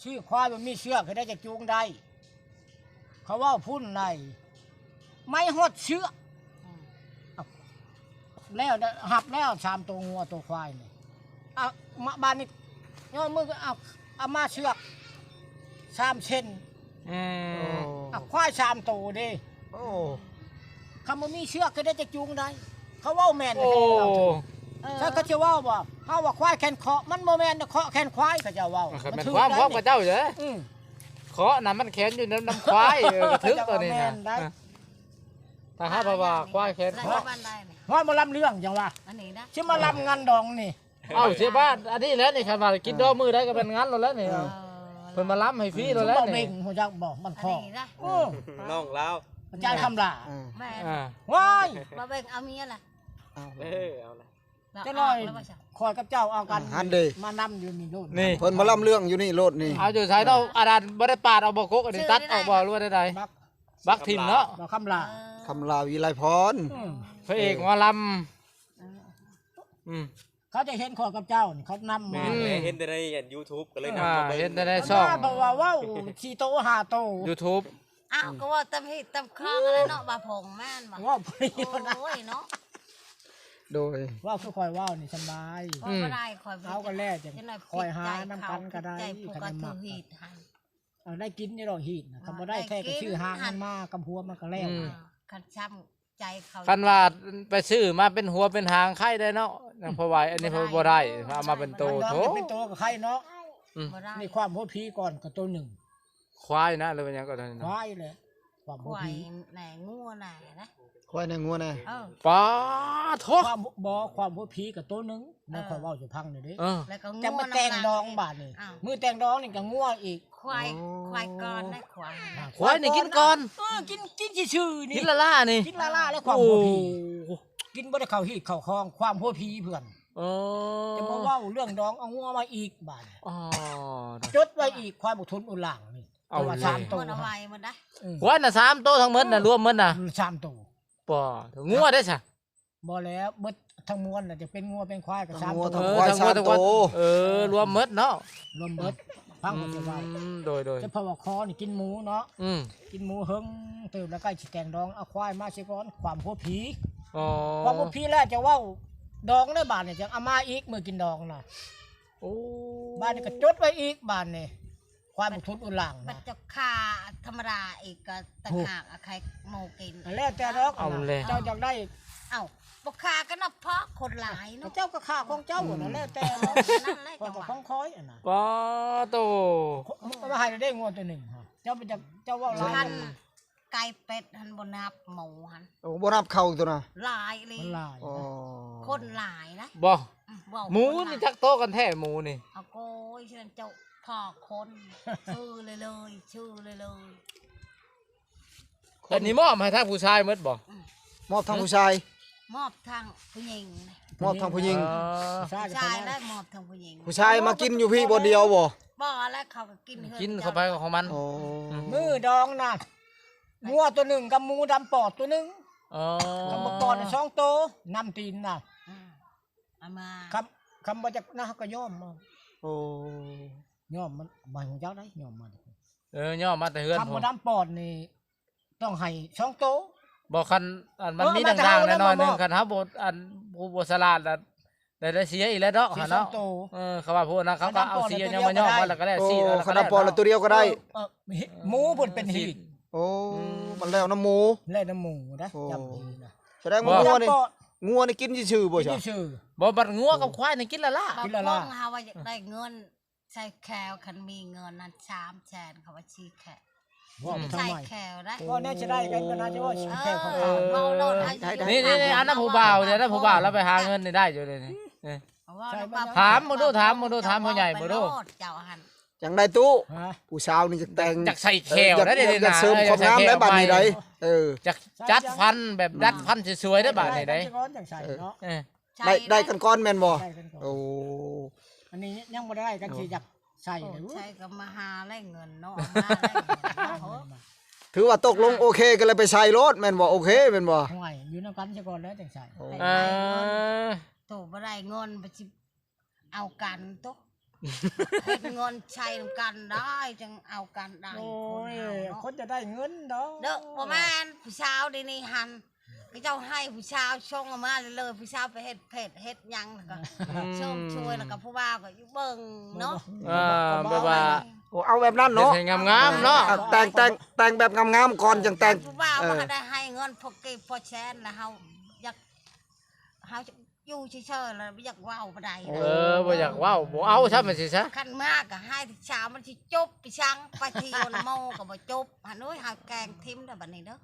ຊື້ຄວາຍບໍ່ມີເຊືອກ ເຮັດໃດຈະຈູງໄດ້? ເຂົາເວົ້າພຸ້ນໃດ ໄມ້ຮອດເຊືອກ. ອືມ ເອົາ ແລ້ວ ຮັບແລ້ວສາມໂຕ ງົວໂຕຄວາຍນີ້ ເອົາມາ ບາດນີ້ຍ້ອນມື ເອົາ ເອົາມາເຊືອກສາມເຊັນ. ອືມ ເອົາຄວາຍສາມໂຕເດ້. ໂອ້ ຄັນບໍ່ມີເຊືອກ ເຮັດໃດຈະຈູງໄດ້? ເຂົາເວົ້າແມ່ນແທ້ ເຂົາເວົ້າຖືກ. ເອີ ໃຊ່ ເຂົາຈະເວົ້າບໍ່ ເຮົາວ່າຄວາຍແຂນເຄາະ ມັນບໍ່ແມ່ນເຄາະແຂນຄວາຍ ເຂົາເຈົ້າເວົ້າ. ເອີ ຄັນແມ່ນຄວາມຂອງເຂົາເຈົ້າເດ້. ອືມ ເຄາະນະ ມັນແຂນຢູ່ນຳ ນຳຄວາຍ. ເອີ ກໍຖືກຕົວນີ້ນະ. ເອີ ຖ້າຫາກວ່າຄວາຍແຂນເຄາະ ຮອດໝໍລຳເລື່ອງຈັ່ງວ່າ ອັນນີ້ນະ ຊິມາລຳງານດອງນີ້. ເອົ້າ ເສຍບ້ານ ອັນນີ້ແຫຼະນີ້ ຄັນວ່າກິນດອງມື້ໃດກໍແມ່ນງານໂລດແຫຼະນີ້. ເອີ ເພິ່ນມາລຳໃຫ້ຟຣີໂລດແຫຼະນີ້. ເຈົ້າເບົາເບັງຮູ້ຈັກບໍ່ ມັນຂອງ ເອີ ນ້ອງລາວ ອາຈານຄຳຫຼ້າ. ເອີ ແມ່ນ ອ່າ ວ້າຍ ມາເບິ່ງເອົາເມຍລະ. ເອີ ເອົາລະ ຈັກໜ້ອຍຂ້ອຍກັບເຈົ້າເອົາກັນ ຫັ້ນເດ້ ມານຳຢູ່ນີ້ໂລດນີ້. ເພິ່ນມາລຳເລື່ອງຢູ່ນີ້ໂລດນີ້. ເອົາຢູ່ໃສເນາະ ອັນນັ້ນບໍ່ໄດ້ປາດເອົາບໍ່ກົກ ອັນນີ້ຕັດອອກບໍ່ ຫຼືວ່າໃດໆ? ບັກ ບັກຖິ້ມເນາະ ບັກຄຳຫຼ້າ ເອີ ຄຳຫຼ້າ ວິໄລພອນ. ອືມ ພະເອກໝໍລຳ. ເອີ ອືມ ເຂົາຈະເຫັນຂ້ອຍກັບເຈົ້ານີ້ ເຂົານຳມາ. ແມ່ນ ເຫັນແຕ່ໃນ YouTube ກໍເລີຍນຳມາເບິ່ງ ເຫັນແຕ່ໃນຊ່ອງ ເພາະວ່າເວົ້າສີ່ໂຕຫ້າໂຕ YouTube. ອ້າວ ກໍເວົ້າຕາມຮີດຕາມຄອງຫັ້ນແຫຼະເນາະ ວ່າຜົງແມ່ນບໍ່? ເວົ້າໄປ ໂອ້ຍເນາະ ໂດຍ ເວົ້າຄືຂ້ອຍເວົ້ານີ້ສະບາຍ. ເວົ້າບໍ່ໄດ້ ຂ້ອຍ ເອົາກໍແລ້ວ ຈັ່ງຂ້ອຍຫານຳກັນກໍໄດ້ ຄັນມັກ. ເອົາ ໄດ້ກິນຢູ່ດອກຮີດນະ ຄັນບໍ່ໄດ້ແທ້ກໍຊື້ຫາງມັນມາກັບຫົວມັນກໍແລ້ວ. ອືມ ຄັນຊ້ຳໃຈເຂົາ ຄັນວ່າໄປຊື້ມາເປັນຫົວເປັນຫາງໄຄໄດ້ເນາະ ຍັງພໍໄຫວ. ອັນນີ້ເພິ່ນບໍ່ໄດ້ ເອົາມາເປັນໂຕ ໂຖ ເປັນໂຕກໍໄຄເນາະ. ອືມ ບໍ່ໄດ້ ນີ້ຄວາມຫົວຜີກ່ອນກໍໂຕໜຶ່ງ ຄວາຍນະ ຫຼືວ່າຫຍັງກໍໄດ້ເນາະ ຄວາຍແຫຼະ ຄວາມຫົວຜີ. ຄວາຍແດ່ ງົວແດ່ນະ ຄວາຍແດ່ ງົວແດ່. ເອີ ປາໂທ ຄວາມ ບໍ່ ຄວາມຫົວຜີກໍໂຕໜຶ່ງ. ແມ່ນ ເອີ ຂ້ອຍເວົ້າໃຫ້ຟັງແດ່ເດ້. ເອີ ແລ້ວກໍງົວ ຈັ່ງມາແຕ່ງດອງບາດນີ້. ອ້າວ ມື້ແຕ່ງດອງນີ້ກໍງົວອີກ. ຄວາຍ ອໍ ຄວາຍກ່ອນໄດ້ ຄວາຍນະ ອ່າ ຄວາຍນີ້ກິນກ່ອນ. ເອີ ກິນ ກິນຊື່ໆນີ້ ກິນລ້າໆນີ້ ກິນລ້າໆ ແລ້ວຄວາມຫົວຜີ. ໂອ້ ກິນບໍ່ໄດ້ເຂົ້າຮີດເຂົ້າຄອງ ຄວາມຫົວຜີເພື່ອນ. ອໍ ຈະມາເວົ້າເລື່ອງດອງເອົາງົວມາອີກບາດນີ້. ອໍ ຈົດໄວ້ອີກ ຄວາມອົດທົນອຸນຫຼາງນີ້. ເອົາແລ້ວ ສາມໂຕ ມັນເອົາໄວ້ໝົດໄດ໋. ອືມ ຄວາຍນະ ສາມໂຕທັງໝົດນະ ເອີ ລວມໝົດນະ ອືມ ສາມໂຕ. ປ້າ ງົວໄດ້ຊະ? ບໍ່ແລ້ວ ເບິດທັງມວນນະ ຈະເປັນງົວເປັນຄວາຍກໍສາມໂຕ. ທັງງົວທັງຄວາຍ ເອີ ສາມໂຕ ເອີ ລວມໝົດເນາະ ລວມເບິດ. ຟັງ ອືມ ເຂົາຊິເວົ້າ. ໂດຍໆ ແຕ່ເພາະວ່າຄໍນີ້ກິນໝູເນາະ. ອືມ ກິນໝູເຫິງເຕີບ ແລ້ວໃກ້ຊິແຕ່ງດອງ ເອົາຄວາຍມາເສຍກ່ອນ ຄວາມຫົວຜີ. ອໍ ຄວາມຫົວຜີແລ້ວຈະເວົ້າດອງເດີ ບາດນີ້ ຈັ່ງເອົາມາອີກ ມື້ກິນດອງນະ. ໂອ້ ບາດນີ້ກໍຈົດໄວ້ອີກ ບາດນີ້ ຄວາຍບໍ່ທຸນອຸນຫຼັງ ບັດເຈົ້າຂ້າທຳມະດາອີກກໍຕ່າງຫາກ ເອົາໄຂ່ໝູກິນ ກໍແລ້ວແຕ່ດອກ. ເອົາແລ້ວ ເຈົ້າຢາກໄດ້ ເອົ້າ ບໍ່ຂ້າກໍນັບເພາະຄົນຫຼາຍເນາະ ເຈົ້າກໍຂ້າຂອງເຈົ້າຫັ້ນນະ ແລ້ວແຕ່ ນັ້ນແຫຼະ ຂ້ອຍກໍຂອງຂ້ອຍຫັ້ນນະ. ປາໂຕ ເອົາມາໃຫ້ແລ້ວເດ້ ງົວໂຕໜຶ່ງ ເຈົ້າໄປ ເຈົ້າເວົ້າຫຼາຍ ໄກ່ເປັດຫັ້ນບໍ່ນັບ ໝູຫັ້ນ. ໂອ້ ບໍ່ນັບເຂົ້າໂຕນະ ຫຼາຍອີ່ຫຼີ ມັນຫຼາຍ ອໍ ນະ ຄົນຫຼາຍນະ. ບໍ່ ອືມ ໝູນີ້ຈັກໂຕກັນແທ້ ໝູນີ້? ອາໂກຍ ເຊິ່ງເຈົ້າພໍ່ຄົນ ຊື່ເລີຍໆ ຊື່ເລີຍໆ. ອັນນີ້ມອບໃຫ້ທາງຜູ້ຊາຍໝົດບໍ່? ອືມ ມອບທາງຜູ້ຊາຍ ມອບທາງຜູ້ຍິງ ມອບທາງຜູ້ຍິງ. ອໍ ຜູ້ຊາຍ ຜູ້ຊາຍແລ້ວມອບທາງຜູ້ຍິງ. ຜູ້ຊາຍມາກິນຢູ່ພີ້ບ່ອນດຽວບໍ່? ບໍ່ ແລ້ວເຂົາກໍກິນເຮືອນ ກິນເຂົ້າໄປຂອງມັນ. ອໍ ອືມ ມື້ດອງນະ ງົວໂຕໜຶ່ງກັບໝູດຳປອດໂຕໜຶ່ງ. ອໍ ກັບໝູປອດສອງໂຕ ນຳຕີນນະ. ອືມ ເອົາມາ ຄຳ ຄຳບໍ່ຈັກນະ ເຮົາກໍຍອມເອົາ. ໂອ້ ຍອມມັນ ບໍ່ຮູ້ຈັກໄດ໋ ຍອມມາ. ເອີ ຍອມມາແຕ່ເຮືອນ ຄຳບໍ່ດຳປອດນີ້ ຕ້ອງໃຫ້ສອງໂຕ. ບໍ່ ຄັນອັນມັນ ເອີ ມີດັ່ງໆ ແນ່ນອນໜຶ່ງ ຄັນເຮົາບໍ່ ອັນຜູ້ບໍ່ສະຫຼາດລະ ໄດ້ ໄດ້ເສຍອີກແລ້ວເນາະ ເສຍສອງໂຕ. ເອີ ເຂົາວ່າພວກນັ້ນເຂົາກໍເອົາເສຍ ຍັງມາຍອມວ່ນ ແລ້ວກໍໄດ້ ອໍ ສີດ ຄັນດຳປອດລະໂຕດຽວກໍໄດ້. ເອີ ເອີ ໝູເພິ່ນເປັນຮີດ. ໂອ້ ອືມ ມັນແລ້ວນຳໝູ ແລ້ວນຳໝູນະ. ໂອ້ ຈຳດີນະ ສະແດງວ່າງົວນີ້ ງົວນີ້ກິນຊື່ໆບໍ່ຊະ? ກິນຊື່ໆ. ບໍ່ ບັດງົວກັບຄວາຍນີ້ກິນລະລາ ກິນລະລາ. ເຮົາວ່າຢາກໄດ້ເງິນ ໃສ່ແຂ້ວ ຄັນມີເງິນນັ້ນສາມແສນ ເຂົາວ່າຊີ້ແຂ້ວ ເວົ້າທຳໄມ ໃສ່ແຂ້ວໄດ້. ເວົ້າແນວຈະໄດ້ກັນກໍໜ້າຈະເວົ້າ ເອີ ແຂ້ວຂອງເຂົາ ເວົ້າໂລດ. ນີ້ໆໆ ອັນນັ້ນຜູ້ບ່າວເດ ອັນນັ້ນຜູ້ບ່າວລາວໄປຫາເງິນນີ້ໄດ້ຢູ່ເດນີ້. ເອີ ຖາມເບິ່ງດູ ຖາມເບິ່ງດູ ຖາມພໍ່ໃຫຍ່ເບິ່ງດູ ເຈົ້າຫັ້ນ. ຈັ່ງໃດຕູ້ ຮະ ຜູ້ສາວນີ້ຈະແຕ່ງ ຢາກໃສ່ແຂ້ວໄດ້ເດ ຢາກເສີມຄວາມງາມໄດ້ບາດນີ້ໄດ໋. ເອີ ຢາກຈັດຟັນແບບ ອືມ ດັດຟັນສວຍໆໄດ້ບາດນີ້ໄດ໋. ເອີ ໃສ່ ໄດ້ ໄດ້ກັນກ່ອນແມ່ນບໍ່? ໄດ້ກັນກ່ອນ. ໂອ້ ອັນນີ້ຍັງບໍ່ໄດ້ກັນ ໂອ້ ຊິຢາກໃສ່ເດ້. ໃສ່ກໍມາຫາແລງເງິນເນາະ ຫາແລງເງິນເນາະ. ຖືວ່າຕົກລົງໂອເຄ ກໍເລີຍໄປໃສ່ໂລດແມ່ນບໍ່? ໂອເຄແມ່ນບໍ່? ໂອ້ຍ ຢູ່ນຳກັນຊະກ່ອນແລ້ວຈັ່ງໃສ່. ໂອ້ ເອີ ໂຕບໍ່ໄດ້ເງິນໄປຊິເອົາກັນໂຕ. ເຮັດເງິນໃຊ້ນຳກັນໄດ້ ຈັ່ງເອົາກັນໄດ້ ໂອ້ຍ ຄົນເຮົາເນາະ ຄົນຈະໄດ້ເງິນເນາະ ເດີ ບໍ່ແມ່ນ ຜູ້ສາວດຽວນີ້ຫັ້ນ ເຂົາເຈົ້າໃຫ້ຜູ້ສາວສົ່ງເອົາມາເລີຍ ຜູ້ສາວໄປເຮັດເພຈເຮັດຫຍັງ ແລ້ວກໍ ອືມ ຊົມຊ່ວຍ ແລ້ວກໍຜູ້ບ່າວກໍຢູ່ເບິ່ງເນາະ ເອີ ແບບວ່າ ໂອ້ ເອົາແບບນັ້ນເນາະ ເຮັດໃຫ້ງາມໆເນາະ ອ່ະ ແຕ່ງ ແຕ່ງ ແຕ່ງແບບງາມໆກ່ອນຈັ່ງແຕ່ງ ຜູ້ບ່າວ ເອີ ບໍ່ໄດ້ໃຫ້ເງິນພໍກີບພໍແສນ ແລ້ວເຮົາຢາກ ເຮົາຢູ່ເຊີຍໆ ແລ້ວບໍ່ຢາກເວົ້າປານໃດ ເອີ ບໍ່ຢາກເວົ້າ ບໍ່ເອົາຊ້ຳ ວ່າຊີ້ຊະ ຄັນມາກໍໃຫ້ສາວມັນຊິຈົບໄປສັງ ໄປທ່ຽວນຳໝູ່ກໍບໍ່ຈົບ ຫັ້ນ ໂອ້ຍ ເຮົາແກງຖິ້ມເດີບັດນີ້ເດີ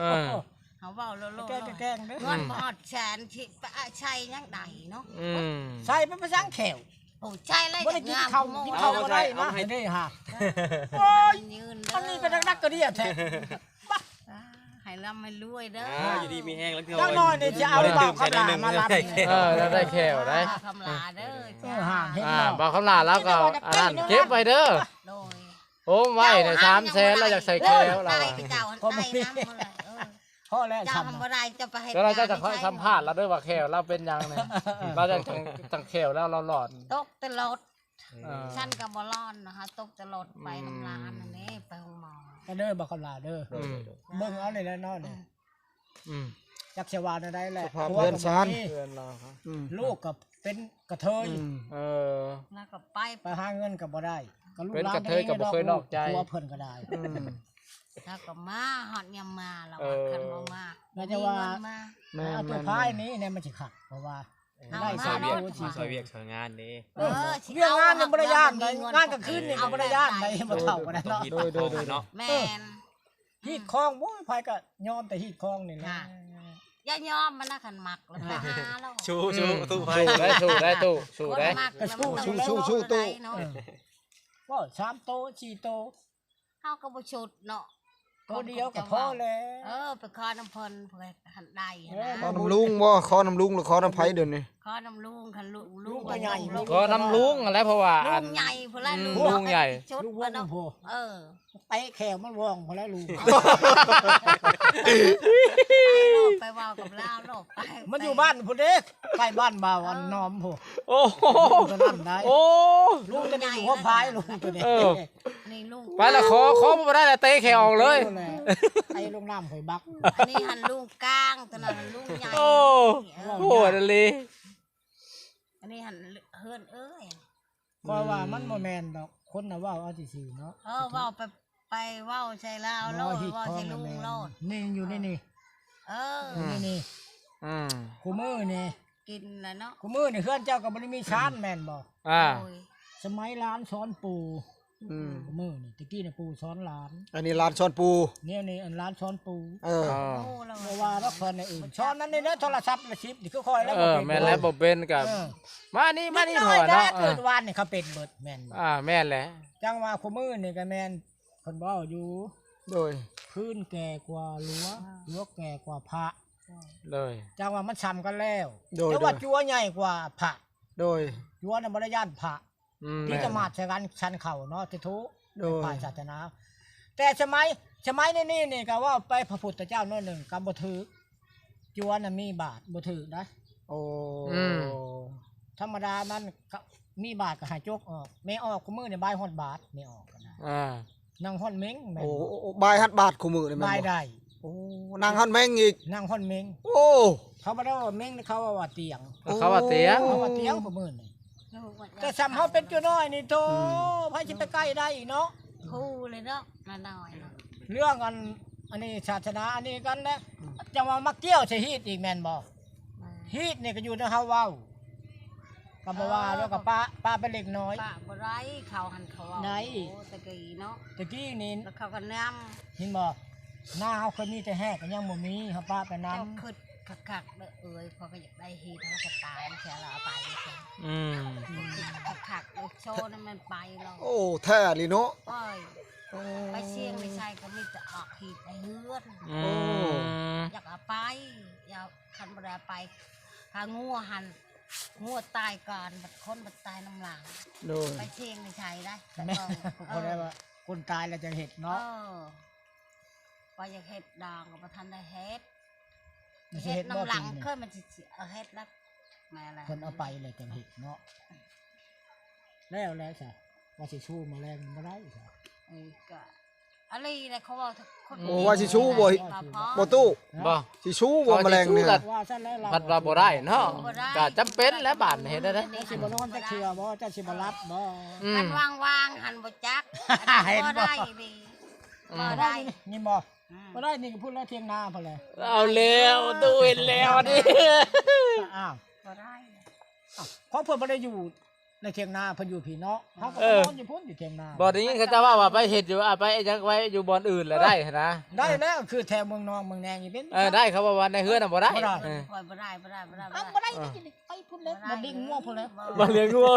ເອີ ເຮົາເວົ້າໂລດໆ ແກງກໍແກງເດີ ເງິນບໍ່ຮອດແສນ ຊິໄປໃຊ້ຫຍັງໄດ້ເນາະ ອືມ ໃຊ້ໄປ ໄປສັງແຂ້ວ ໂອ້ ໃຊ້ແລ້ວ ບໍ່ໄດ້ກິນເຂົ້າ ກິນເຂົ້າບໍ່ໄດ້ນະ ເອົາມາໃສ່ ເດ້ຫາ ເອີ ໂອ້ຍ ມັນຍືນເດີ ອັນນີ້ເປັນນັກໆກະເດຍແທ້ ອ່າ ໃຫ້ລ່ຳໃຫ້ລວຍເດີ ອ່າ ຢູ່ດີມີແຮງ ຈັກໜ້ອຍນີ້ຈະເອົາບ່າວຄຳຫຼາມາລຳ ເອີ ລາວໄດ້ແຂ້ວໄດ໋ ຄຳຫຼາເດີ ເອີ ເຈົ້າ ອ່າ ເຫັນບໍ່ ບ່າວຄຳຫຼາລາວກໍອັນນັ້ນ ເກັບໄວ້ເດີ ໂດຍ ໂຮມໄວ້ນະ ສາມແສນ ລາວຢາກໃສ່ແຂ້ວລາວວ່າ ເຈົ້າຫັ້ນໄດ້ນຳ ພໍແລ້ວ ເຈົ້າທຳບໍ່ໄດ້ ເຈົ້າໄປເຮັດ ແລ້ວເຈົ້າຈະຄ່ອຍສຳພາດລາວເດີວ່າແຂ້ວລາວເປັນຫຍັງນີ້ ລາວຈັ່ງ ຈັ່ງແຂ້ວລາວຫຼອນ ຕົກແຕ່ລົດ ເອີ ຊັ້ນກໍບໍ່ຫຼອນນະ ເຮົາຕົກແຕ່ລົດໄປນຳຫຼານນັ້ນເດ້ ໄປໂຮງໝໍ ກໍເດີບໍ່ຄຳຫຼາເດີ ອືມ ເບິ່ງເອົານີ້ແຫຼະເນາະນີ້ ອືມ ອືມ ຈັກຊິວ່າແນວໃດແຫຼະ ສະພາບເຮືອນຊານ ເຮືອນລາວ ອືມ ລູກກໍເປັນກະເທີຍ ອືມ ເອີ ແລ້ວກໍໄປ ໄປຫາເງິນກໍບໍ່ໄດ້ ກໍລູກຫຼານເປັນກະເທີຍກໍບໍ່ເຄີຍນອກໃຈ ຜົວເພິ່ນກໍໄດ້ ອືມ ແລ້ວກໍມາຮອດຍາມມາແລ້ວ ເອີ ຄັນບໍ່ມາ ແລ້ວຈະວ່າ ບໍ່ມີເງິນມາ ແມ່ນໆໆ ເອົາຕົວພາຍນີ້ແນ່ ມັນຊິຄັກ ເພາະວ່າ ເອີ ໄດ້ ເອົາມາໂລດ ຊ່ອຍວຽກຊ່ອຍງານເດ້ ເອີ ເອີ ຊິ ວຽກງານຍັງບໍ່ໄດ້ຢ້ານໃດ ເອົາ ງານກາງຄືນນີ້ກໍບໍ່ໄດ້ຢ້ານໃດ ເອີ ບໍ່ເຖົ້າກໍໄດ້ເນາະ ໂດຍໆໆ ແມ່ນ ຮີດຄອງ ໂອ້ຍ ໃຜກໍຍອມແຕ່ຮີດຄອງນີ້ແຫຼະ ຢ່າຍອມມັນນະ ຄັນມັກແລ້ວໄປຫາລາວ ສູ້ໆ ສູ້ໄປ ສູ້ໄດ້ຕູ້ ສູ້ໄດ້ ຄົນມັກ ສູ້ ສູ້ ສູ້ ສູ້ ເອີ ເວົ້າສາມໂຕ ສີ່ໂຕ ເຮົາກໍບໍ່ຊຸດເນາະ ໂຕດຽວກໍພໍແລ້ວ ເອີ ໄປຂໍນຳເພິ່ນ ເພື່ອໃຫ້ໄດ້ຫັ້ນນະ ຂໍນຳລຸງບໍ່ ຂໍນຳລຸງ ຫຼືຂໍນຳໃຜດຽວນີ້ ຂໍນຳລຸງ ຄັນລຸງ ລຸງກໍໃຫຍ່ ຂໍນຳລຸງຫັ້ນແຫຼະ ເພາະວ່າ ລຸງໃຫຍ່ພຸ້ນລະ ອືມ ລຸງໃຫຍ່ ຊຸດ ລຸງເນາະ ເອີ ເຕະແຂ້ວມັນວ່ອງພຸ້ນແຫຼະລຸງ ໄປເວົ້າກັບລາວໂລດ ໄປ ມັນຢູ່ບ້ານພຸ້ນເດ້ ໃກ້ບ້ານບ່າວອັນນອມພຸ້ນ ໂອ້ໂຫ ລຸງຕົວນັ້ນໄດ໋ ໂອ້ ລຸງຕົວນີ້ຢູ່ຫົວພາຍ ລຸງຕົວນີ້ ເອີ ນີ້ລຸງ ໄປລະ ຂໍ ຂໍບໍ່ໄດ້ລະ ເຕະແຂ້ວອອກເລີຍ ໄປລົງນ້ຳຫ້ວຍບັກ ອັນນີ້ຫັ້ນລຸງກາງ ຕົວນັ້ນລຸງໃຫຍ່ ໂອ້ ເອີ ໂຫດອີ່ຫຼີ ອັນນີ້ຫັ້ນເຮືອນເອີຍ ຂ້ອຍວ່າມັນບໍ່ແມ່ນດອກ ຄົນນະເວົ້າເອົາຊື່ໆເນາະ ເອີ ເວົ້າໄປ ໄປເວົ້າໃສ່ລາວໂລດ ເວົ້າໃສ່ລຸງໂລດ ນີ້ຢູ່ໃນນີ້ ເອີ ນີ້ ອືມ ນີ້ ອືມ ຄູ່ມື້ນີ້ ກິນລະເນາະ ຄູ່ມື້ນີ້ເຮືອນເຈົ້າກໍບໍ່ໄດ້ມີຊານແມ່ນບໍ່ ອ່າ ໂດຍ ສະໄໝຫຼານສອນປູ່ ອືມ ມື້ນີ້ ແຕ່ກີ້ນະປູ່ສອນຫຼານ ອັນນີ້ຫຼານສອນປູ່ ແນວນີ້ອັນຫຼານສອນປູ່ ເອີ ໂອ້ ບໍ່ວ່າດອກ ສອນແນວອື່ນ ສອນນັ້ນນີ້ນະ ໂທລະສັບລະສິບ ຄືຂ້ອຍແລ້ວ ເອີ ບໍ່ເປັນ ແມ່ນແລ້ວ ບໍ່ເປັນກໍ ເອີ ມານີ້ ມານີ້ ເດັກນ້ອຍ ເພາະວ່າເນາະ ແທ້ ເກີດວານນີ້ເຂົາເປັນເບິດ ແມ່ນ ອ່າ ແມ່ນແຫຼະ ຈັ່ງວ່າຄູ່ມື້ນີ້ກໍແມ່ນ ເພິ່ນເວົ້າຢູ່ ໂດຍ ພື້ນແກ່ກວ່າຫຼວງ ຫຼວງແກ່ກວ່າພະ ໂດຍ ຈັ່ງວ່າມັນສ່ຳກັນແລ້ວ ໂດຍ ແຕ່ວ່າ ໂດຍ ຈົວໃຫຍ່ກວ່າພະ ໂດຍ ຈົວນະບໍ່ໄດ້ຢ້ານພະ ອືມ ມີແຕ່ໝາດໃສ່ກັນ ສັນເຂົ້າເນາະ ຕິທຸ ໂດຍ ໃນພາສາສະໜາ ແຕ່ສະໄໝ ສະໄໝນີ້ນີ້ ນີ້ກໍເວົ້າໄປພະພຸດທະເຈົ້າໜ້ອຍໜຶ່ງກໍບໍ່ຖືກ ຈົວນະມີບາດ ບໍ່ຖືກນະ ໂອ້ ອືມ ທຳມະດາມັນກໍມີບາດກໍໃຫ້ຈົກອອກ ແມ່ອອກ ຄູ່ມື້ນີ້ບາຍຮອດບາດ ແມ່ອອກນະ ອ່າ ນັ່ງຮອດເມັງ ແມ່ນ ໂອ້ ໂອ້ ໂອ້ ບາຍຮອດບາດຄູ່ມື້ນີ້ແມ່ນບໍ່ ບາຍໄດ້ ໂອ້ ນັ່ງຮອດເມັງອີກ ນັ່ງຮອດເມັງ ໂອ້ ເຂົາບໍ່ໄດ້ວ່າເມັງ ເຂົາວ່າຕຽງ ເຂົາວ່າຕຽງ ເຂົາວ່າຕຽງຄູ່ມື້ນີ້ ແຕ່ສ່ຳເຮົາເປັນຈຸນ້ອຍນີ້ໂທ້ ອືມ ໃຜຊິໄປໃກ້ໄດ້ເນາະ ຮູ້ເລີຍເນາະ ນ້ອຍໆເນາະ ເລື່ອງອັນ ອັນນີ້ສາສະໜາອັນນີ້ກັນແຫຼະ ອືມ ຈັ່ງວ່າມາກ່ຽວໃສ່ຮີດອີກແມ່ນບໍ່ ແມ່ນ ຮີດນີ້ກໍຢູ່ນຳເຮົາເວົ້າ ກໍບໍ່ວ່າ ເອີ ແລ້ວກໍປະ ປະໄປເລັກນ້ອຍ ປະບໍ່ໄດ້ ເຂົາຫັ້ນເຂົາເວົ້າໄດ້ ໂອ້ ແຕ່ກີ້ເນາະ ແຕ່ກີ້ນີ້ ແລ້ວເຂົາກໍນຳ ເຫັນບໍ່ ໜ້າເຮົາເຄີຍມີແຕ່ແຮກກໍຍັງບໍ່ມີ ເຮົາປະໄປນຳ ເຈົ້າຄິດຄັກໆເດີເອີຍ ເພາະກໍຢາກໄດ້ຮີດ ເຮົາກໍຕາຍແລ້ວ ເອົາໄປ ອືມ ຄັກໆ ໂອ້ ໂຊນະແມ່ນໄປແລ້ວ ໂອ້ ແທ້ອີ່ຫຼີເນາະ ໂອ້ຍ ໂອ້ ໄປຊຽງໄປໃສກໍມີແຕ່ອອກຮີດໃນເຮືອນ ອືມ ໂອ້ ຢາກເອົາໄປ ຢ່າ ຄັນບໍ່ໄດ້ເອົາໄປ ພາງົວຫັ້ນ ງົວຕາຍກ່ອນ ບັດຄົນບັດຕາຍນຳຫຼັງ ໂດຍ ໄປຊຽງໄປໃສໄດ້ ແມ່ນ ເອີ ບໍ່ໄດ້ວ່າຄົນຕາຍແລ້ວຈັ່ງເຮັດເນາະ ເອີ ວ່າຢາກເຮັດດອງກໍບໍ່ທັນໄດ້ເຮັດ ຊິເຮັດນຳຫຼັງ ເຄີຍມັນຊິເຮັດແລ້ວ ແມ່ນແຫຼະ ເພິ່ນເອົາໄປແລ້ວຈັ່ງເຮັດເນາະ ແລ້ວແຫຼະຊະ ວ່າຊິຊູມະແລງບໍ່ໄດ້ຊະ ເອີ ກະ ອັນນີ້ແຫຼະ ເຂົາເວົ້າ ຄົນ ໂອ້ ວ່າຊິຊູບໍ່ ບໍ່ຕູ້ ບໍ່ ຊິຊູບໍ່ ເຂົາວ່າຊິ ມະແລງນີ້ ວ່າຊັ້ນແຫຼະ ລາວ ພັດວ່າບໍ່ໄດ້ເນາະ ບໍ່ໄດ້ ກະຈຳເປັນແຫຼະ ບາດນີ້ເຮັດໄດ້ ເຈົ້າຊິບໍ່ນອນຈັກເທື່ອບໍ່ ເຈົ້າຊິບໍ່ຫຼັບບໍ່ ອືມ ຄັນວ່າງໆຫັ້ນບໍ່ຈັກ ອັນນີ້ບໍ່ໄດ້ນີ້ ອືມ ບໍ່ໄດ້ ນີ້ບໍ່ ອືມ ບໍ່ໄດ້ນີ້ກໍພຸ້ນແຫຼະ ຖຽງນາພຸ້ນແຫຼະ ເອົາແລ້ວ ຕູ້ເຫັນແລ້ວນີ້ ອ້າວ ບໍ່ໄດ້ ເພາະເພິ່ນບໍ່ໄດ້ຢູ່ໃນຖຽງນາ ເພິ່ນຢູ່ພີ້ເນາະ ເຮົາກໍ ເອີ ໄປນອນຢູ່ພຸ້ນ ຢູ່ຖຽງນາ ບໍ່ໄດ້ຍິນເຂົາເຈົ້າເວົ້າວ່າໄປເຮັດຢູ່ ອາ ໄປຫຍັງໄປຢູ່ບ່ອນອື່ນລະໄດ້ຫັ້ນນະ ເອີ ໄດ້ແລ້ວ ຄືແຖວເມືອງນອງເມືອງແນງນີ້ເປັນ ເອີ ໄດ້ ເຂົາເວົ້າວ່າໃນເຮືອນນະບໍ່ໄດ້ ບໍ່ໄດ້ ເອີ ບໍ່ໄດ້ ບໍ່ໄດ້ ບໍ່ໄດ້ ບໍ່ໄດ້ ເອີ ໄປພຸ້ນແຫຼະ ບໍ່ໄດ້ ບ່ອນລ້ຽງງົວພຸ້ນແຫຼະ ບໍ່ ບ່ອນລ້ຽງງົວ